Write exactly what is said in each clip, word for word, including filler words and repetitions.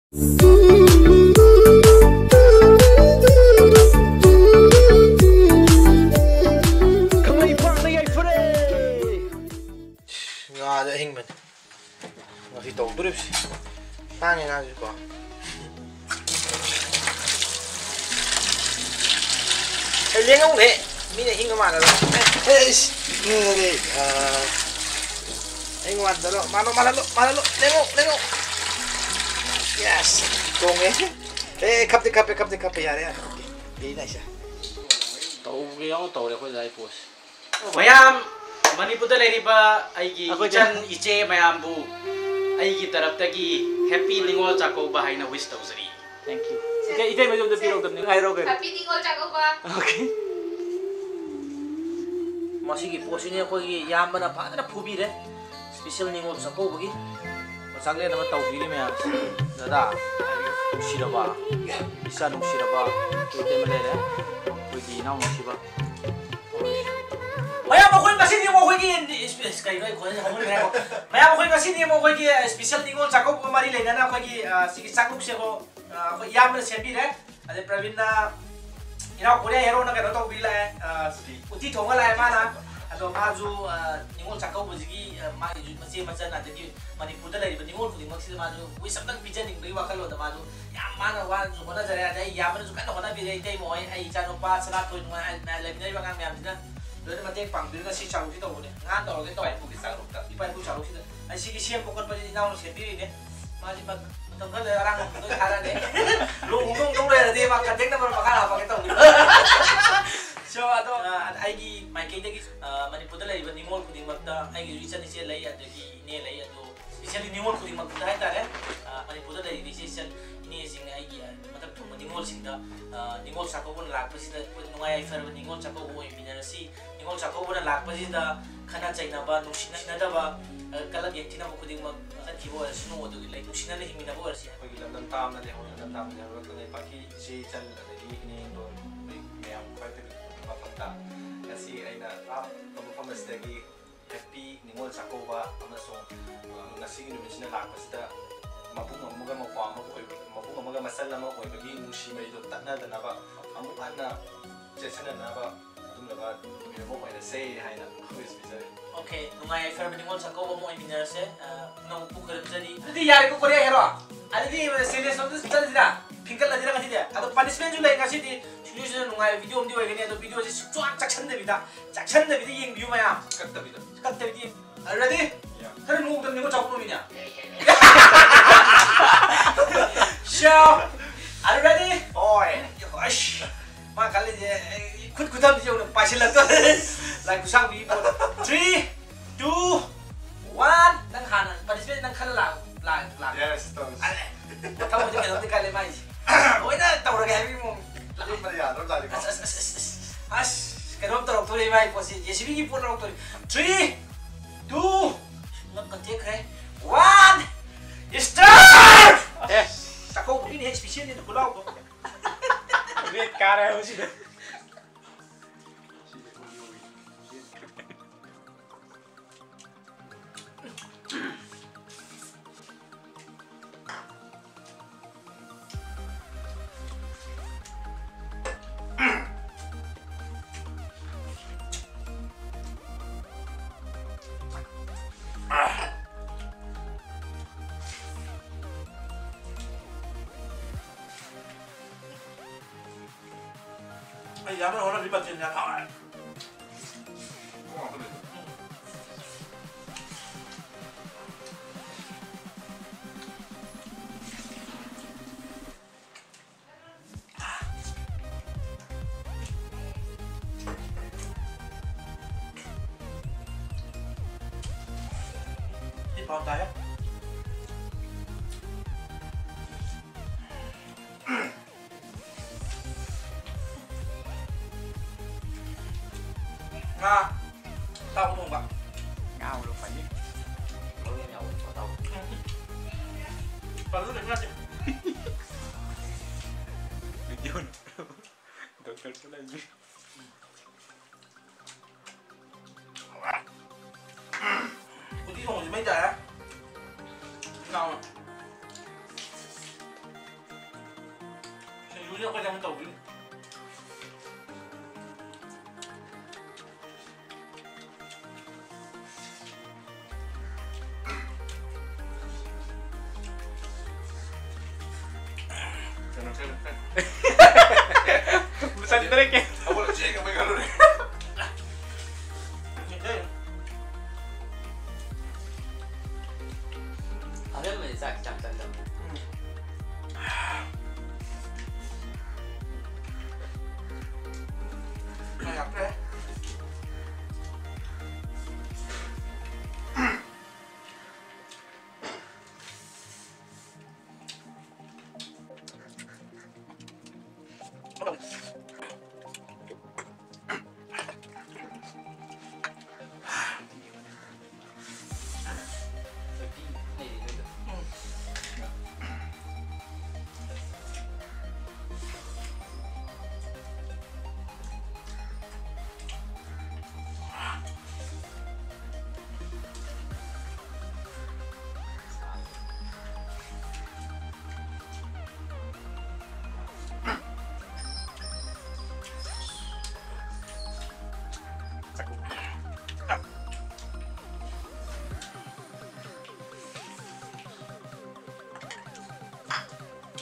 ꯈꯪꯂꯩ ꯄꯥꯛꯅ ꯌꯥꯏꯐꯔꯦ꯫ ꯉꯥꯁꯦ ꯑꯍꯤꯡꯕꯅꯤ ꯉꯁꯤ ꯇꯧꯗꯣꯔꯤꯕꯁꯤ꯫ ꯇꯥꯡꯉꯦ ꯉꯥꯁꯤꯀꯣ꯫ ꯑꯦ, ꯂꯦꯡꯉꯧꯅꯦ꯫ ꯃꯤꯅ ꯑꯍꯤꯡꯒ ꯃꯥꯟꯅꯔꯣꯏ꯫ ꯑꯦ, ꯑꯦ, ꯏꯁ, ꯃꯤꯅꯗꯤ, ꯑ, ꯑꯍꯤꯡꯒ ꯃꯥꯟꯅꯔꯣ꯫ ꯃꯥꯜꯂꯣ, ꯃꯥꯜꯍꯜꯂꯣ, ꯃꯥꯜꯍꯜꯂꯣ꯫ ꯂꯦꯡꯉꯧ, ꯂꯦꯡꯉꯧ꯫ Yes, ꯇꯣꯡꯉꯦ꯫ ꯑꯦ, ꯈꯞꯇꯦ, ꯈꯞꯄꯦ, ꯈꯞꯇꯦ, ꯈꯞꯄꯦ꯫ ꯌꯥꯔꯦ, ꯌꯥꯔꯦ꯫ Okay, very nice꯫ ꯇꯧꯒꯦ ꯌꯥꯎꯅ ꯇꯧꯔꯦ ꯑꯩꯈꯣꯏ ꯗꯥꯏ ꯄꯣꯠꯁꯦ꯫ ꯃꯌꯥꯝ, ꯃꯅꯤꯄꯨꯔꯗ ꯂꯩꯔꯤꯕ ꯑꯩꯒꯤ ꯑꯩꯈꯣꯏꯗ ꯏꯆꯟ ꯏꯆꯦ ꯃꯌꯥꯝꯕꯨ ꯑꯩꯒꯤ ꯇꯔꯞꯇꯒꯤ Happy ꯅꯤꯉꯣꯜ ꯆꯥꯛꯀꯧꯕ ꯍꯥꯏꯅ wish ꯇꯧꯖꯔꯤ꯫ Thank you꯫ ꯏꯇꯩ, ꯏꯇꯩꯃꯁꯨ ꯑꯝꯇ ꯄꯤꯔꯛꯎꯗꯅꯦ, ꯉꯥꯏꯔꯣ ꯀꯩꯅꯣ꯫ Happy ꯅꯤꯉꯣꯜ ꯆꯥꯛꯀꯧꯕ꯫ Okay꯫ ꯃꯁꯤꯒꯤ ꯄꯣꯠꯁꯤꯅꯤ ꯑꯩꯈꯣꯏꯒꯤ ꯏꯌꯥꯝꯕꯅ ꯐꯖꯅ ꯐꯨꯕꯤꯔꯦ꯫ Special ꯅꯤꯉꯣꯜ ꯆꯥꯛꯀꯧꯕꯒꯤ ꯆꯥꯛꯂꯦꯟ ꯑꯃ ꯇꯧꯕꯤꯔꯤ ꯃꯌꯥꯝꯁꯦ꯫ ꯗꯗꯥ, ꯅꯨꯡꯁꯤꯔꯕ, ꯏꯆꯥ ꯅꯨꯡꯁꯤꯔꯕ, ꯑꯩꯈꯣꯏ ꯏꯇꯩꯃ ꯂꯩꯔꯦ, ꯑꯩꯈꯣꯏꯒꯤ ꯏꯅꯥꯎ ꯅꯨꯡꯁꯤꯕ꯫ ꯃꯌꯥꯝ, ꯑꯩꯈꯣꯏ ꯉꯁꯤꯗꯤ ꯑꯃꯨꯛ ꯑꯩꯈꯣꯏꯒꯤ, ꯀꯩꯅꯣ, ꯑꯩ ꯈꯣꯟꯖꯦꯜꯁꯦ ꯍꯧꯃꯟꯈ꯭ꯔꯦ꯫ ꯃꯌꯥꯝ, ꯑꯩꯈꯣꯏ ꯉꯁꯤꯗꯤ ꯑꯃꯨꯛ ꯑꯩꯈꯣꯏꯒꯤ special ꯅꯤꯉꯣꯜ ꯆꯥꯛꯀꯧꯕꯒ ꯃꯔꯤ ꯂꯩꯅꯅ ꯑꯩꯈꯣꯏꯒꯤ, ꯑ, ꯁꯤꯒꯤ ꯆꯥꯛꯂꯨꯛꯁꯦ ꯑꯃꯨꯛ, ꯑ, ꯑꯩꯈꯣꯏ ꯏꯌꯥꯝꯕꯅ ꯁꯦꯝꯕꯤꯔꯦ꯫ ꯑꯗꯩ ꯄ꯭ꯔꯕꯤꯟꯅ ꯏꯅꯥꯎ ꯀꯣꯔꯤꯌꯥ ꯍꯦꯔꯣꯅ ꯀꯩꯅꯣ ꯇꯧꯕꯤ ꯂꯥꯛꯑꯦ, ꯑ, ꯎꯇꯤ ꯊꯣꯡꯉ ꯂꯥꯛꯑꯦ ꯃꯥꯅ꯫ ꯑꯗꯣ ꯃꯥꯁꯨ, ꯑ, ꯅꯤꯉꯣꯜ ꯆꯥꯛꯀꯧꯕꯁꯤꯒꯤ, ꯑ, ꯃꯥꯒꯤꯁꯨ ꯃꯆꯦ ꯃꯆꯟ, ꯑꯗꯒꯤ ꯃꯅꯤꯄꯨꯔꯗ ꯂꯩꯔꯤꯕ ꯅꯤꯉꯣꯜ ꯈꯨꯗꯤꯡꯃꯛꯁꯤꯗ ꯃꯥꯁꯨ wish ꯑꯝꯇꯪ ꯄꯤꯖꯅꯤꯡꯕꯒꯤ ꯋꯥꯈꯜꯂꯣꯟꯗ ꯃꯥꯁꯨ ꯌꯥꯝ ꯃꯥꯅ ꯋꯥꯅꯁꯨ ꯍꯣꯠꯅꯖꯔꯦ꯫ ꯑꯗꯩ ꯑꯩ ꯏꯌꯥꯝꯕꯅꯁꯨ ꯀꯟꯅ ꯍꯣꯠꯅꯕꯤꯔꯦ꯫ ꯏꯇꯩꯃ ꯍꯣꯏ, ꯑꯩ ꯏꯆꯥꯅꯨꯄꯥ ꯁꯅꯥꯊꯣꯏ ꯅꯨꯡꯉꯥꯏ, ꯂꯩꯃꯤꯟꯅꯔꯤꯕ ꯑꯉꯥꯡ ꯃꯌꯥꯝꯁꯤꯅ ꯂꯣꯏꯅ ꯃꯇꯦꯡ ꯄꯥꯡꯕꯤꯔꯒ ꯁꯤ ꯆꯥꯛꯂꯨꯛꯁꯤ ꯇꯧꯕꯅꯦ꯫ ꯉꯥ ꯇꯧꯔꯒꯦ ꯇꯧꯕ꯫ ꯏꯄꯥ ꯏꯄꯨꯒꯤ ꯆꯥꯛꯂꯨꯛꯇ, ꯏꯄꯥ ꯏꯄꯨ ꯆꯥꯛꯂꯨꯛꯁꯤꯗ꯫ ꯑꯩ ꯁꯤꯒꯤ ꯁꯦꯝꯕ ꯈꯣꯠꯄꯁꯤ ꯏꯅꯥꯎꯅ ꯁꯦꯝꯕꯤꯔꯤꯅꯦ꯫ ꯃꯥꯗꯤ ꯃ-, ꯃꯇꯝ ꯈꯔ ꯂꯩꯔ ꯑꯔꯥꯡꯕ ꯐꯣꯟꯗ ꯑꯣꯏꯅ ꯊꯥꯔꯛꯑꯅꯤ꯫ ꯂꯨꯍꯣꯡ ꯈꯣꯡꯗꯣꯡ ꯇꯧ ꯂꯩꯔꯗꯤ ꯃꯥ contact number ꯃꯈꯥ ꯍꯥꯞꯄꯛꯀꯦ ꯇꯧꯕꯅꯤ꯫ So, ꯑꯗꯣ, ꯑ, ꯑꯩꯒꯤ ꯃꯥꯏꯀꯩꯗꯒꯤ, ꯑ, ꯃꯅꯤꯄꯨꯔꯗ ꯂꯩꯔꯤꯕ ꯅꯤꯉꯣꯜ ꯈꯨꯗꯤꯡꯃꯛꯇ, ꯑꯩꯒꯤꯁꯨ ꯏꯆꯟ ꯏꯆꯦ ꯂꯩ, ꯑꯗꯒꯤ ꯏꯅꯦ ꯂꯩ, ꯑꯗꯣ specially ꯅꯤꯉꯣꯜ ꯈꯨꯗꯤꯡꯃꯛꯇ ꯍꯥꯏꯇꯥꯔꯦ, ꯑ, ꯃꯅꯤꯄꯨꯔꯗ ꯂꯩꯔꯤꯕ ꯏꯆꯦ ꯏꯆꯟ ꯏꯅꯦꯁꯤꯡ, ꯑꯩꯒꯤ, ꯑ, ꯃꯊꯛ ꯊꯣꯡꯕ ꯅꯤꯉꯣꯜꯁꯤꯡꯗ, ꯑ, ꯅꯤꯉꯣꯜ ꯆꯥꯛꯀꯧꯕꯅ ꯂꯥꯛꯄꯁꯤꯗ ꯑꯩꯈꯣꯏ ꯅꯨꯡꯉꯥꯏ ꯌꯥꯏꯐꯔꯕ ꯅꯤꯉꯣꯜ ꯆꯥꯛꯀꯧꯕ ꯑꯣꯏꯃꯤꯟꯅꯔꯁꯤ꯫ ꯅꯤꯉꯣꯜ ꯆꯥꯛꯀꯧꯕꯅ ꯂꯥꯛꯄꯁꯤꯗ ꯈꯠꯅ ꯆꯩꯅꯕ, ꯅꯨꯡꯁꯤꯅꯗꯕ, ꯑ, ꯀꯂꯛ ꯌꯦꯡꯊꯤꯅꯕ ꯈꯨꯗꯤꯡꯃꯛ ꯆꯠꯈꯤꯕ ꯑꯣꯏꯔꯁꯅꯨ, ꯑꯗꯨꯒꯤ ꯂꯩ ꯅꯨꯡꯁꯤꯅꯅ ꯍꯤꯡꯃꯤꯟꯅꯕ ꯑꯣꯏꯔꯁꯤ꯫ ꯑꯩꯈꯣꯏꯒꯤ ꯂꯝꯗꯝ ꯇꯥꯝꯅ ꯂꯩꯍꯧꯔꯦ, ꯂꯝꯗꯝ ꯇꯥꯝꯅ ꯂꯩꯍꯧꯔꯦ, ꯀꯪꯂꯩꯄꯥꯛꯀꯤ ꯏꯆꯦ ꯏꯆꯟ ꯑꯗꯒꯤ ꯏꯅꯦ ꯏꯟꯗꯣꯜ, ꯑꯩꯈꯣꯏ ꯃꯌꯥꯝ ꯈ꯭ꯋꯥꯏꯗꯒꯤ ꯃꯐꯝꯗ ꯉꯁꯤ ꯑꯩꯅ ꯂꯥꯞꯄ ꯃꯐꯝ ꯑꯁꯤꯗꯒꯤ Happy ꯅꯤꯉꯣꯜ ꯆꯥꯛꯀꯧꯕ ꯑꯃꯁꯨꯡ, ꯑ, ꯉꯁꯤꯒꯤ ꯅꯨꯃꯤꯠꯁꯤꯅ ꯂꯥꯛꯄꯁꯤꯗ ꯃꯕꯨꯡ ꯑꯃꯒ ꯃꯧꯄ꯭ꯋꯥ ꯑꯃꯒ ꯑꯩꯈꯣꯏ ꯑꯃ ꯑꯣꯏꯕꯒꯤ ꯅꯨꯡꯁꯤ ꯃꯔꯤꯗꯣ ꯇꯠꯅꯗꯅꯕ, ꯑꯃꯨꯛ ꯍꯟꯅ ꯆꯦꯠꯁꯤꯟꯅꯅꯕ ꯑꯗꯨꯝꯂꯕ ꯅꯨꯃꯤꯠ ꯑꯃ ꯑꯣꯏꯔꯁꯦ ꯍꯥꯏꯅ ꯍꯧꯖꯤꯛ ꯄꯤꯖꯔꯤ꯫ ꯑꯣꯀꯦ, ꯅꯨꯡꯉꯥꯏ ꯌꯥꯏꯐꯔꯕ ꯅꯤꯉꯣꯜ ꯆꯥꯛꯀꯧꯕ ꯑꯃ ꯑꯣꯏꯃꯤꯟꯅꯔꯁꯦ꯫ ꯑ, ꯅꯧ ꯄꯨꯈꯔꯝꯖꯅꯤ꯫ ꯑꯗꯨꯗꯤ ꯌꯥꯔꯦꯀꯣ, ꯀꯣꯔꯤꯌꯥ ꯍꯦꯔꯣ꯫ ꯑꯗꯨꯗꯤ ꯆꯦꯂꯦꯟꯖ ꯑꯃꯗ ꯆꯠꯂꯁꯤꯔꯥ? ꯐꯤꯡꯀꯠꯂꯁꯤꯔꯥ ꯉꯁꯤꯗꯤ? ꯑꯗꯣ ꯄꯅꯤꯁꯃꯦꯟꯁꯨ ꯂꯩ ꯉꯁꯤꯗꯤ꯫ ꯁꯤꯡꯖꯨꯁꯤꯅ ꯅꯨꯡꯉꯥꯏꯕ ꯚꯤꯗꯤꯑꯣ ꯑꯃꯗꯤ ꯑꯣꯏꯒꯅꯤ, ꯑꯗꯣ ꯚꯤꯗꯤꯑꯣꯁꯤ ꯁꯨꯡꯆꯥꯛ ꯆꯥꯛꯁꯟꯗꯕꯤꯗ, ꯆꯥꯛꯁꯟꯗꯕꯤꯗ ꯌꯦꯡꯕꯤꯌꯨ ꯃꯌꯥꯝ꯫ ꯀꯛꯇꯕꯤꯗ꯫ ꯀꯛꯇꯕꯤꯗ ꯌꯦꯡ-, Ready? ꯌꯥ꯫ ꯈꯔ ꯅꯣꯛꯇꯕꯅꯤꯀꯣ, ꯆꯥꯎꯊꯣꯛꯑꯃꯤꯅ꯫ Show! Are you ready? ꯍꯣꯏ꯫ ꯑꯁ, ꯃꯥ ꯈꯜꯂꯤꯁꯦ, ꯑꯩ ꯈꯨꯠ ꯈꯨꯊꯝꯁꯤ ꯌꯧꯅ ꯄꯥꯏꯁꯤꯜꯂꯛꯇꯣꯔꯦ꯫ ꯂꯥꯏ ꯈꯨꯠꯁꯥꯡꯕꯤ ꯄꯣꯠ꯫ Three, two, one. ꯅꯪ ꯍꯥꯟꯅ ꯄꯅꯤꯁꯃꯦꯟ ꯅꯪ ꯈꯜꯂ ꯂꯥꯛ-, ꯂꯥꯛ-, ꯂꯥꯛ-, Yes, ꯇꯧꯁꯤ꯫ ꯑꯂꯦ꯫ ꯊꯕꯛꯁꯦ ꯀꯩꯅꯣꯝꯗꯤ ꯈꯜꯂꯦ ꯃꯥꯏꯁꯦ꯫ ꯂꯣꯏꯅ ꯇꯧꯔꯒꯦ ꯍꯥꯏꯕꯒꯤ ꯃꯑꯣꯡ꯫ ꯑꯗꯨꯝꯕꯗꯤ ꯌꯥꯗ꯭ꯔꯕ ꯖꯥꯠꯅꯤꯀꯣ꯫ ꯑꯁ, ꯑꯁ, ꯑꯁ, ꯑꯁ, ꯑꯁ꯫ ꯑꯁ, ꯀꯩꯅꯣꯝ ꯇꯧꯔꯛꯇꯣꯔꯦ ꯃꯥꯏ ꯄꯣꯠꯁꯦ꯫ JCB ꯒꯤ ꯄꯣꯠ ꯂꯧꯔꯛꯇꯣꯔꯦ꯫ Three, two, ꯉꯛꯀ ꯇꯦꯛꯈ꯭ꯔꯦ꯫ One, start! ꯑꯦ꯫ ꯆꯥꯛꯀꯧꯕꯒꯤꯅꯦ special ꯅꯦ ꯈꯨꯂꯥꯎꯗꯣ꯫ Red ꯀꯥꯔꯦ ꯍꯥꯏꯕꯁꯤꯗ꯫ ꯑꯩ ꯌꯥꯝꯅ ꯍꯣꯠꯅꯕꯤ ꯃꯊꯦꯜ ꯌꯥꯝ ꯍꯥꯎꯔꯦ꯫ ꯁꯤ ꯄꯥꯎ ꯇꯥꯏꯌꯦ꯫ ꯉꯥ ꯑꯇꯥꯎꯕ ꯊꯣꯡꯕ꯫ ꯉꯥ ꯃꯔꯨꯝ ꯐꯅꯤ꯫ ꯃꯔꯨ ꯌꯥꯝ ꯌꯥꯎꯕꯅꯦ, ꯑꯇꯥꯎꯕ꯫ ꯄꯜꯂꯨ ꯀꯩꯁꯨ ꯀꯥꯏꯗꯦ꯫ Video ꯅꯠꯇ꯭ꯔꯣ? Doctor ꯆꯠꯂꯅꯤ꯫ ꯎꯇꯤ ꯊꯣꯡꯕꯁꯤ ꯃꯩ ꯇꯥꯔꯦ꯫ ꯉꯥꯎꯔꯦ꯫ ꯑꯩꯈꯣꯏꯗ ꯑꯃ ꯇꯧꯕꯤꯌꯨ꯫ ꯀꯩꯅꯣ, ꯀꯩꯅꯣ, ꯀꯩꯅꯣ꯫ ꯃꯨꯁꯟꯗ꯭ꯔꯦ ꯀꯦ꯫ ꯍꯧꯒꯠꯂ ꯆꯦꯟꯒꯕꯩ ꯈꯜꯂꯨꯔꯦ꯫ ꯑꯍꯜ ꯑꯃꯗꯤ ꯆꯥꯛ ꯆꯥꯛ ꯆꯪꯗꯕꯅꯦ꯫ ꯃꯩ ꯂꯥꯛꯇ꯭ꯔꯦ꯫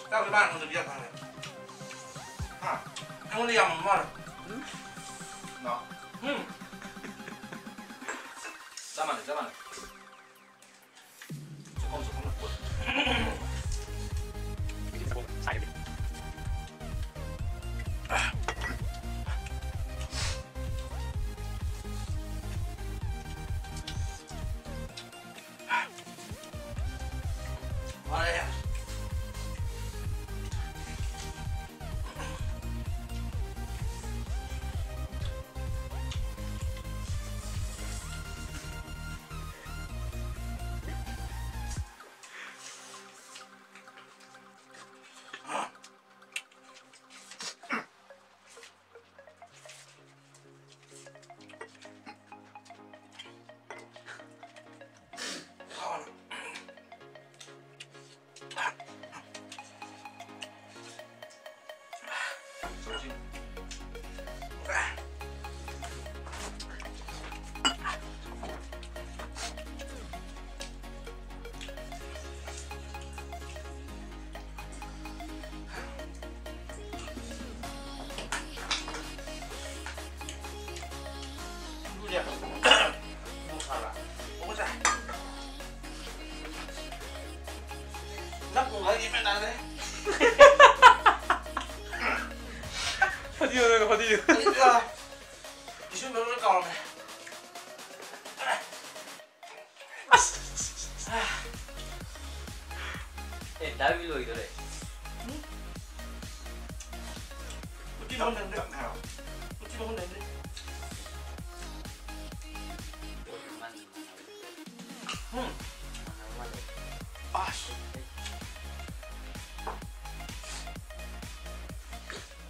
ꯆꯥꯛꯁꯦ ꯃꯥꯅ ꯑꯩꯉꯣꯟꯗ ꯄꯤꯖ ꯐꯪꯉꯦ꯫ ꯍꯥ? ꯑꯩꯉꯣꯟꯗ ꯌꯥꯝꯃꯝꯕ ꯃꯥꯜꯂꯦ꯫ ꯅꯣ꯫ ꯎꯝ꯫ ꯆꯞ ꯃꯥꯟꯅꯩ, ꯆꯞ ꯃꯥꯟꯅꯩ꯫ ꯆꯥꯛꯈꯨꯝ, ꯆꯥꯛꯈꯨꯝ ꯅꯛꯄ꯫ ꯐꯗꯤꯒꯣ, ꯅꯪ ꯐꯗꯤꯒꯣ꯫ ꯏꯁꯤꯡ ꯂꯣꯏ ꯀꯥꯎꯔꯝꯃꯦ꯫ ꯑꯦ, ꯗꯥ ꯋꯤ ꯂꯣꯏꯗꯣꯔꯦ꯫ ꯎꯇꯤ ꯃꯍꯨꯠ ꯅꯪꯗꯦ꯫ ꯎꯇꯤ ꯃꯍꯨꯠ ꯅꯪꯗꯦ꯫ ꯎꯝ꯫ ꯑꯁ꯫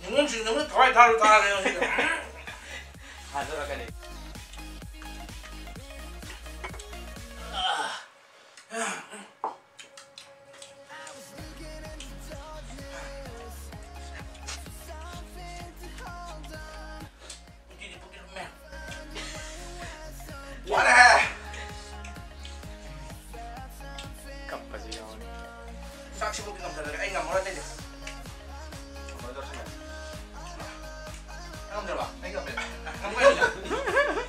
ꯅꯤꯉꯣꯜꯁꯤꯡ ꯅꯪꯅ ꯊꯋꯥꯏ ꯊꯥꯔꯨ ꯊꯥꯔꯒꯦ ꯉꯁꯤꯗꯤ꯫ ꯊꯥꯗꯣꯔꯛꯀꯅꯤ꯫ ꯎꯇꯤꯗꯤ ꯄꯨꯛꯇꯤ ꯂꯨꯝꯃꯦ꯫ ꯋꯥꯔꯦꯍꯦ꯫ ꯀꯞꯄꯁꯨ ꯌꯥꯎꯔꯦ꯫ ꯆꯥꯛꯁꯤꯐꯥꯎꯗꯤ ꯉꯝꯖꯔꯒꯦ꯫ ꯑꯩ ꯉꯝꯃꯔꯣꯏ ꯑꯇꯩꯗꯤ꯫ ꯉꯝꯃꯔꯣꯏꯗꯧꯔꯁꯤꯅꯦ꯫ ꯅꯪ ꯉꯝꯖꯔꯕ? ꯑꯩ ꯉꯝꯃꯦ꯫ ꯉꯝꯃꯦ꯫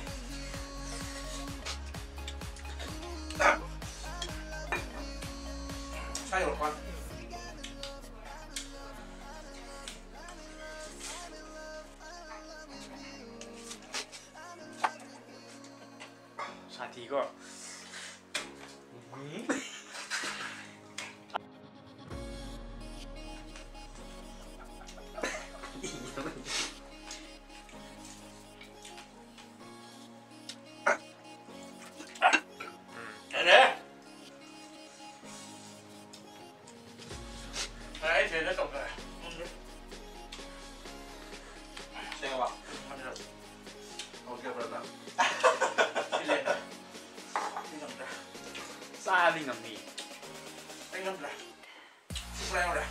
ꯁ꯭ꯋꯥꯏ ꯌꯧꯔꯛꯄ꯫ ꯁꯥꯊꯤꯀꯣ꯫ ꯌꯥꯔꯦ꯫ ꯑꯩ ꯁꯤꯗ ꯇꯧꯊꯔꯦ꯫ ꯁꯦꯡꯉꯕ? ꯍꯧꯖꯤꯛ ꯕ꯭ꯔꯗꯔ꯫ ꯁꯤ ꯂꯩꯔꯦ꯫ ꯑꯩ ꯉꯝꯗ꯭ꯔꯦ꯫ ꯆꯥꯗꯤ ꯉꯝꯅꯤ꯫ ꯑꯩ ꯉꯝꯗ꯭ꯔꯦ꯫ ꯁꯤ ꯄꯨꯔꯥ ꯌꯧꯔꯦ꯫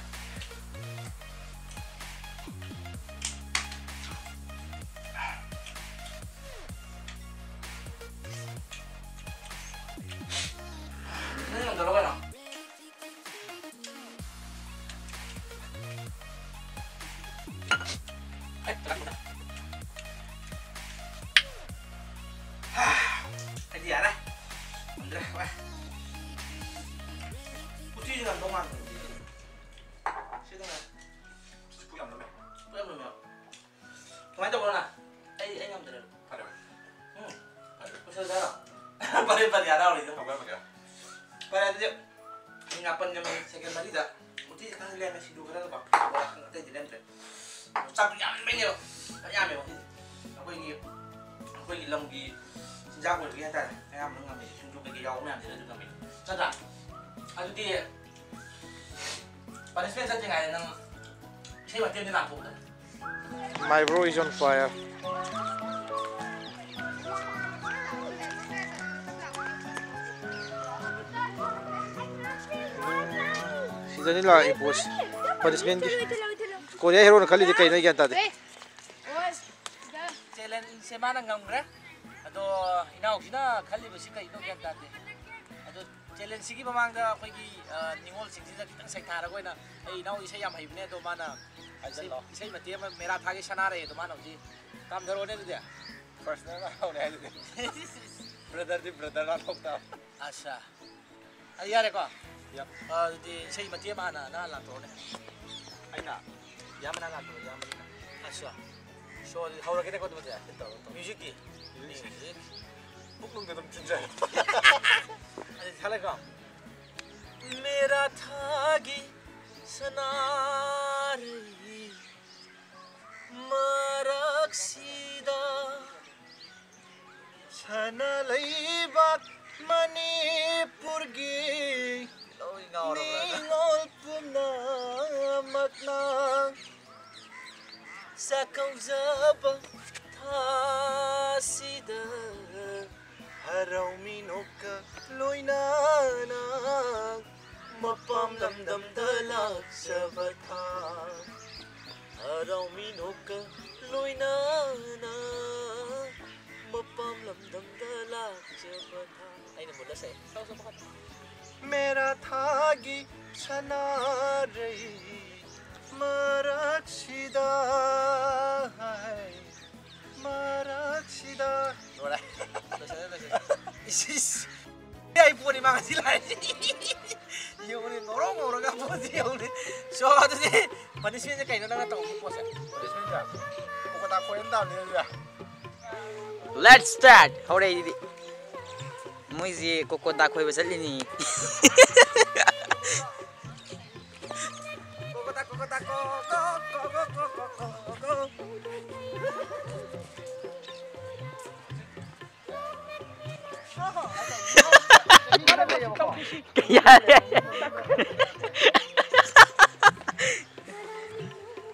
ꯅꯪ ꯉꯝꯗ꯭ꯔꯕ ꯀꯩꯅꯣ? ꯑꯩꯗꯤ ꯌꯥꯔꯦ꯫ ꯉꯝꯗ꯭ꯔꯦ, ꯚꯥꯏ꯫ ꯎꯇꯤꯁꯨ ꯉꯝꯗꯧ ꯃꯥꯟꯗꯦ꯫ ꯂꯦꯝꯃꯦ ꯁꯤꯡꯖꯨ ꯈꯔꯒꯀꯣ꯫ ꯑꯇꯩꯗꯤ ꯂꯦꯝꯗ꯭ꯔꯦ꯫ ꯆꯥꯛꯇꯨ ꯌꯥꯝꯃꯟꯕꯩꯅꯦꯕ꯫ ꯐꯖꯅ ꯌꯥꯝꯃꯦꯕ ꯉꯁꯤꯗꯤ꯫ ꯑꯩꯈꯣꯏꯒꯤ, ꯑꯩꯈꯣꯏꯒꯤ ꯂꯝꯒꯤ ꯆꯤꯟꯖꯥꯛ ꯑꯣꯏꯕꯒꯤ ꯍꯥꯏꯇꯥꯔꯦ꯫ ꯑꯌꯥꯝꯕꯅ ꯉꯝꯃꯤꯁꯦ ꯁꯤꯡꯖꯨ ꯀꯩꯀꯩ ꯌꯥꯎꯕ ꯃꯌꯥꯝꯁꯤꯅ ꯑꯗꯨꯝ ꯉꯝꯃꯤ꯫ ꯅꯠꯇ꯭ꯔꯥ? ꯑꯗꯨꯗꯤ punishment ꯆꯠꯇ꯭ꯔꯤꯉꯩꯗ ꯅꯪ ꯏꯁꯩ ꯃꯇꯦꯛ ꯑꯃꯗꯤ ꯂꯥꯟꯊꯣꯛꯎꯗꯅ꯫ My bro is on fire. ꯁꯤꯗꯅꯤ ꯂꯥꯛꯏ ꯄꯣꯠꯁꯦ꯫ Punishment ꯀꯤ꯫ ꯀꯣꯔꯤꯌꯥ ꯍꯦꯔꯣꯅ ꯈꯜꯂꯤꯁꯦ ꯀꯩꯅꯣ ꯑꯩ ꯒ꯭ꯌꯥꯟ ꯇꯥꯗꯦ꯫ Challenge ꯁꯦ ꯃꯥꯅ ꯉꯝꯈ꯭ꯔꯦ꯫ ꯑꯗꯣ ꯏꯅꯥꯎꯁꯤꯅ ꯈꯜꯂꯤꯕꯁꯤ ꯀꯩꯅꯣ ꯒ꯭ꯌꯥꯟ ꯇꯥꯗꯦ꯫ ꯑꯗꯣ challenge ꯁꯤꯒꯤ ꯃꯃꯥꯡꯗ ꯑꯩꯈꯣꯏꯒꯤ, ꯑ, ꯅꯤꯉꯣꯜꯁꯤꯡꯁꯤꯗ ꯈꯤꯇꯪ ꯁꯩꯊꯥꯔꯒ ꯑꯣꯏꯅ, ꯑꯩ ꯏꯅꯥꯎ ꯏꯁꯩ ꯌꯥꯝ ꯍꯩꯕꯅꯦ, ꯑꯗꯣ ꯃꯥꯅ ꯏꯁꯩ, ꯍꯥꯏꯖꯜꯂꯣ꯫ ꯏꯁꯩ ꯃꯇꯦꯛ ꯑꯃ ꯃꯦꯔꯥ ꯊꯥꯒꯤ ꯁꯅꯥꯔꯦ, ꯑꯗꯣ ꯃꯥꯅ ꯍꯧꯖꯤꯛ ꯇꯥꯝꯊꯔꯛꯑꯣꯅꯦ ꯑꯗꯨꯗꯤ꯫ Personal ꯍꯧꯔꯦ ꯍꯥꯏꯗꯨꯗꯤ꯫ Brother ꯗꯤ brother ꯂꯥꯟꯊꯣꯛ ꯇꯥꯕ꯫ ꯑꯠꯁꯥ꯫ ꯑ, ꯌꯥꯔꯦꯀꯣ? Yep. ꯑ, ꯑꯗꯨꯗꯤ ꯏꯁꯩ ꯃꯇꯦꯛ ꯑꯃ ꯍꯥꯟꯅ ꯅꯍꯥꯟ ꯂꯥꯟꯊꯣꯛꯑꯣꯅꯦ꯫ ꯑꯩꯅ? ꯏꯌꯥꯝꯕꯅ ꯂꯥꯟꯊꯣꯛꯑꯣ, ꯏꯌꯥꯝꯕꯅ꯫ ꯑꯠꯁꯥ꯫ So, ꯑꯗꯨꯗꯤ ꯍꯧꯔꯒꯦꯅꯦꯀꯣ ꯑꯗꯨꯗꯤ꯫ ꯇꯧꯔꯣ, ꯇꯧꯔꯣ꯫ Music ꯀꯤ? Music꯫ Music꯫ ꯄꯨꯛꯅꯨꯡꯗ ꯑꯗꯨꯝ ꯊꯤꯟꯖꯔꯦ꯫ ꯑꯗꯨꯗꯤ ꯈꯜꯂꯦꯀꯣ? ꯃꯦꯔꯥ ꯊꯥꯒꯤ ꯁꯅꯥꯔꯩ ꯃꯔꯛꯁꯤꯗ ꯁꯅꯥ ꯂꯩꯕꯥꯛ ꯃꯅꯤꯄꯨꯔꯒꯤ ꯂꯣꯏ ꯉꯥꯎꯔꯕ꯭ꯔꯥ? ꯅꯤꯉꯣꯜ ꯄꯨꯝꯅꯃꯛꯅ ꯆꯥꯛꯀꯧꯖꯕ ꯊꯥꯁꯤꯗ ꯍꯔꯥꯎ ꯃꯤꯅꯣꯛꯀ ꯂꯣꯏꯅꯅ ꯃꯄꯥꯝ ꯂꯝꯗꯝꯗ ꯂꯥꯛꯆꯕ ꯊꯥ꯫ ꯍꯔꯥꯎ ꯃꯤꯅꯣꯛꯀ ꯂꯣꯏꯅꯅ ꯃꯄꯥꯝ ꯂꯝꯗꯝꯗ ꯂꯥꯛꯆꯕ ꯊꯥ꯫ ꯑꯩꯅ ꯃꯨꯜꯂ ꯁꯛꯑꯦ꯫ ꯁꯛꯑꯣ, ꯁꯛꯑꯣ, ꯃꯈꯥ ꯇꯥ꯫ ꯃꯦꯔꯥ ꯊꯥꯒꯤ ꯁꯅꯥꯔꯩ ꯃꯔꯛꯁꯤꯗ ꯍꯥꯏ ꯃꯔꯛꯁꯤꯗ꯫ ꯂꯣꯏꯔꯦ꯫ ꯂꯣꯏꯁꯜꯂꯦ, ꯂꯣꯏꯁꯜꯂꯦ꯫ ꯏꯁ, ꯏꯁ꯫ ꯑꯩ ꯄꯣꯠꯅꯤ ꯃꯥ ꯉꯁꯤ ꯂꯥꯛꯏꯁꯦ꯫ ꯌꯦꯡꯉꯨꯅꯦ, ꯉꯧꯔꯣꯛ ꯉꯧꯔꯒ ꯄꯣꯠꯁꯤ ꯌꯦꯡꯉꯨꯅꯦ꯫ So, ꯑꯗꯨꯗꯤ punishment ꯁꯦ ꯀꯩꯅꯣ ꯅꯪꯅ ꯇꯧꯕ ꯄꯣꯠꯁꯦ? Punishment ꯁꯦ? ꯀꯣꯀꯣ ꯇꯥ ꯈꯣꯏ ꯑꯃ ꯇꯥꯕꯅꯤ ꯑꯗꯨꯗꯤ꯫ Let's start! ꯍꯧꯔꯛꯏꯗꯤ꯫ ꯃꯣꯏꯁꯤ ꯀꯣꯀꯣ ꯇꯥ ꯈꯣꯏꯕ ꯆꯠꯂꯤꯅꯤ꯫ ꯌꯥꯔꯦ꯫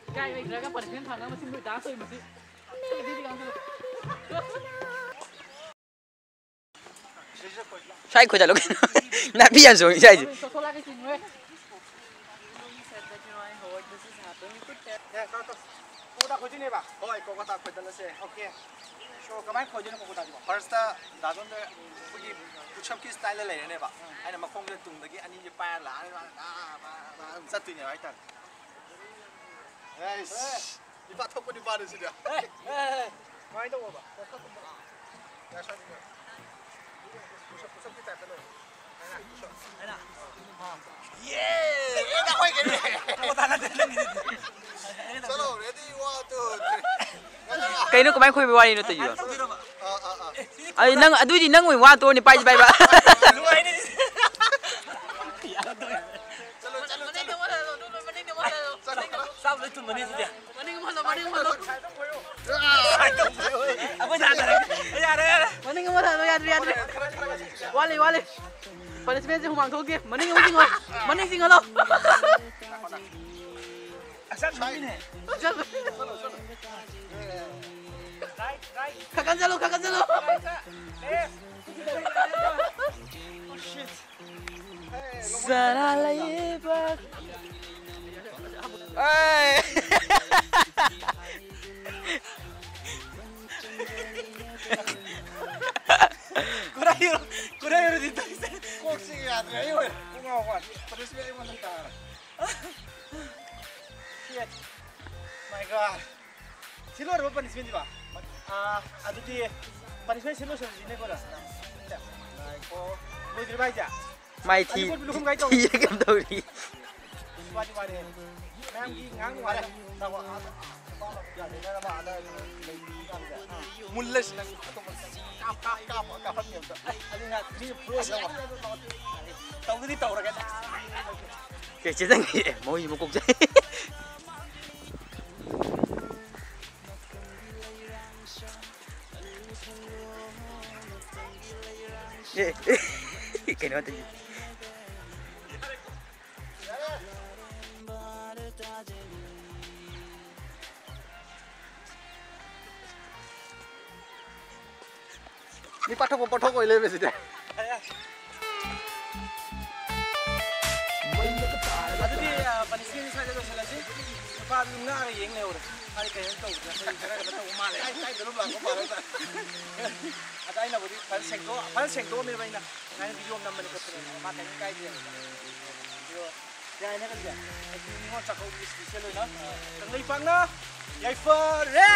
ꯏꯀꯥꯏ ꯂꯩꯇ꯭ꯔꯒ punishment ꯐꯪꯉꯒ ꯃꯁꯤ ꯃꯣꯏ dance ꯇꯧꯔꯤ ꯃꯁꯤ꯫ ꯁ꯭ꯋꯥꯏ ꯈꯣꯏꯗꯠꯂꯣ ꯀꯩꯅꯣ꯫ ꯅꯥꯄꯤ ꯌꯥꯝ ꯆꯣꯡꯉꯤ ꯁ꯭ꯋꯥꯏꯁꯦ꯫ ꯀꯣꯀꯣꯇꯥ ꯈꯣꯏꯗꯣꯏꯅꯦꯕ? ꯍꯣꯏ, ꯀꯣꯀꯣꯇꯥ ꯈꯣꯏꯗꯠꯂꯁꯦ꯫ Okay꯫ So, ꯀꯃꯥꯏꯅ ꯈꯣꯏꯗꯣꯏꯅꯣ ꯀꯣꯀꯣꯇꯥꯁꯤꯕꯣ? First ꯇ ꯗꯥꯗꯣꯟꯗ ꯑꯩꯈꯣꯏꯒꯤ push-up ꯀꯤ style ꯗ ꯂꯩꯔꯅꯦꯕ꯫ ꯑꯩꯅ ꯃꯈꯣꯡꯁꯦ ꯇꯨꯡꯗꯒꯤ ꯑꯅꯤꯁꯦ ꯄꯥꯏꯔ ꯂꯥꯛꯑꯅꯤ, ꯃꯥꯅ ꯑꯥ, ꯑꯥ, ꯑꯥ, ꯑꯥ ꯆꯠꯇꯣꯏꯅꯦꯕ ꯍꯥꯏꯇꯥꯔꯦ꯫ ꯑꯩꯁ, ꯅꯨꯄꯥ ꯊꯣꯛꯄ ꯅꯨꯄꯥꯅꯤ ꯁꯤꯗꯤ꯫ ꯀꯃꯥꯏꯅ ꯇꯧꯕ? Push-up, push-up ꯀꯤ type ꯇ ꯂꯩ꯫ ꯀꯩꯅꯣ, ꯀꯃꯥꯏꯅ ꯈꯣꯏꯕ ꯋꯥꯔꯤꯅꯣ ꯇꯧꯔꯤꯕ? ꯑꯩ ꯅꯪ ꯑꯗꯨꯏꯗꯤ ꯅꯪ ꯑꯣꯏꯅ ꯋꯥ ꯇꯣꯛꯑꯅꯤ, ꯄꯥꯏꯁꯤ ꯄꯥꯏꯕ꯫ ꯆꯥꯕ ꯂꯣꯏ ꯊꯨꯝꯕꯅꯤ ꯑꯗꯨꯗꯤ꯫ ꯃꯅꯤꯡ ꯑꯃꯨꯛ ꯍꯜꯂꯣ, ꯃꯅꯤꯡ ꯑꯃꯨꯛ ꯍꯜꯂꯣ꯫ ꯑꯩꯈꯣꯏ ꯌꯥꯗꯔꯦ꯫ ꯌꯥꯔꯦ, ꯌꯥꯔꯦ꯫ ꯃꯅꯤꯡ ꯑꯃꯨꯛ ꯍꯜꯂꯣ, ꯌꯥꯗ꯭ꯔꯦ, ꯌꯥꯗ꯭ꯔꯦ꯫ ꯋꯥꯠꯂꯤ, ꯋꯥꯠꯂꯤ꯫ Punishment ꯁꯦ ꯍꯨꯃꯥꯡ ꯊꯣꯛꯀꯦ꯫ ꯃꯅꯤꯡ ꯑꯃꯨꯛ ꯆꯤꯡꯉꯣ꯫ ꯃꯅꯤꯡ ꯆꯤꯡꯍꯜꯂꯣ꯫ ꯈꯔ ꯀꯟ ꯆꯠꯂꯨ, ꯈꯔ ꯀꯟ ꯆꯠꯂꯨ꯫ ꯁꯅꯥ ꯂꯩꯕꯥꯛ꯫ ꯑꯦ! ꯀꯣꯔꯥꯏ ꯌꯧꯔ-, ꯀꯣꯔꯥꯏ ꯌꯧꯔꯗꯤ ꯇꯧꯔꯤꯁꯦ꯫ ꯀꯣꯛꯁꯤ ꯌꯥꯗ꯭ꯔꯦ, ꯑꯩ ꯑꯣꯏꯅ ꯀꯣꯛ ꯉꯥꯎꯕ ꯋꯥꯅꯤ꯫ Punishment ꯑꯩꯉꯣꯟꯗ ꯇꯥꯔꯦ꯫ Shit. My God. ꯁꯤ ꯂꯣꯏꯔꯕ punishment ꯁꯤꯕꯣ? ꯑꯥ, ꯑꯗꯨꯗꯤ punishment ꯁꯤ ꯂꯣꯏꯁꯤꯜꯂꯁꯤꯅꯦꯀꯣ, ꯅꯪ? ꯉꯥꯏꯈꯣ꯫ ꯂꯣꯏꯗ꯭ꯔꯤꯕ ꯍꯥꯏꯁꯦ? ꯃꯥꯏ ꯊꯤ-, ꯑꯅꯤꯄꯣꯠ ꯄꯤꯔꯨꯛ ꯀꯨꯝ ꯀꯥꯏ ꯇꯧ-, ꯊꯤꯔꯦ ꯀꯩꯝ ꯇꯧꯔꯤ꯫ ꯋꯥꯗꯤ ꯋꯥꯔꯦ꯫ ꯃꯌꯥꯝꯒꯤ ꯉꯥꯡ ꯋꯥꯔꯦ꯫ ꯇꯧꯕ꯫ ꯌꯥꯗꯦ, ꯅꯪ ꯑꯃ ꯑꯗ ꯂꯩꯕꯤ ꯀꯥꯟꯗ ꯃꯨꯜꯂꯁꯤ ꯅꯪ ꯑꯇꯣꯞꯄ ꯀꯥꯞ, ꯀꯥꯞ, ꯀꯥꯞ, ꯀꯥꯞꯍꯟꯒꯦ ꯑꯝꯇ꯫ ꯑꯗꯨꯅ ꯃꯤ ꯄ꯭ꯔꯣ ꯇꯧꯗꯤ ꯇꯧꯔꯒꯦ꯫ ꯀꯩ ꯆꯦ ꯆꯪꯉꯤ? ꯃꯣꯏ ꯃꯀꯣꯛ ꯆꯪꯉꯤ꯫ ꯑꯦ, ꯑꯦ, ꯀꯩꯅꯣ ꯇꯧꯏ꯫ ꯃꯤ ꯄꯥꯊꯣꯛꯄ ꯄꯣꯠꯊꯣꯛ ꯑꯣꯏ ꯂꯩꯔꯝꯃꯦ ꯁꯤꯗꯤ꯫ ꯑꯗꯨꯗꯤ, ꯑ, punishment ꯁ꯭ꯋꯥꯏꯗ ꯂꯣꯏꯁꯤꯜꯂꯁꯤ꯫ ꯅꯨꯄꯥꯗꯨ ꯉꯥꯒ ꯌꯦꯡ ꯂꯩꯍꯧꯔꯦ꯫ ꯃꯥꯗꯤ ꯀꯩꯅꯣ ꯇꯧꯕꯗ ꯑꯩꯈꯣꯏ ꯈꯔ ꯀꯩꯅꯣ ꯇꯧꯕ ꯃꯥꯜꯂꯦ꯫ ꯀꯥꯏ, ꯀꯥꯏꯗꯅꯣ ꯂꯥꯛꯄ ꯃꯥꯜꯂꯦ꯫ ꯑꯗ ꯑꯩꯅꯕꯨꯗꯤ ꯐꯖꯅ ꯁꯦꯡꯗꯣꯛ-, ꯐꯖꯅ ꯁꯦꯡꯗꯣꯛꯑꯝꯃꯦꯕ ꯑꯩꯅ꯫ ꯁꯨꯃꯥꯏꯅ video ꯑꯃ ꯅꯝꯕꯅꯤ ꯈꯣꯠꯄꯅꯤ꯫ ꯃꯥ ꯀꯩꯝ ꯀꯥꯏꯗꯦ꯫ ꯑꯗꯣ ꯌꯥꯏꯅ ꯈꯜꯂꯤꯁꯦ꯫ ꯑꯩꯗꯤ ꯅꯤꯉꯣꯜ ꯆꯥꯛꯀꯧꯕꯒꯤ special ꯑꯣꯏꯅ ꯀꯪꯂꯩꯄꯥꯛꯅ ꯌꯥꯏꯐꯔꯦ!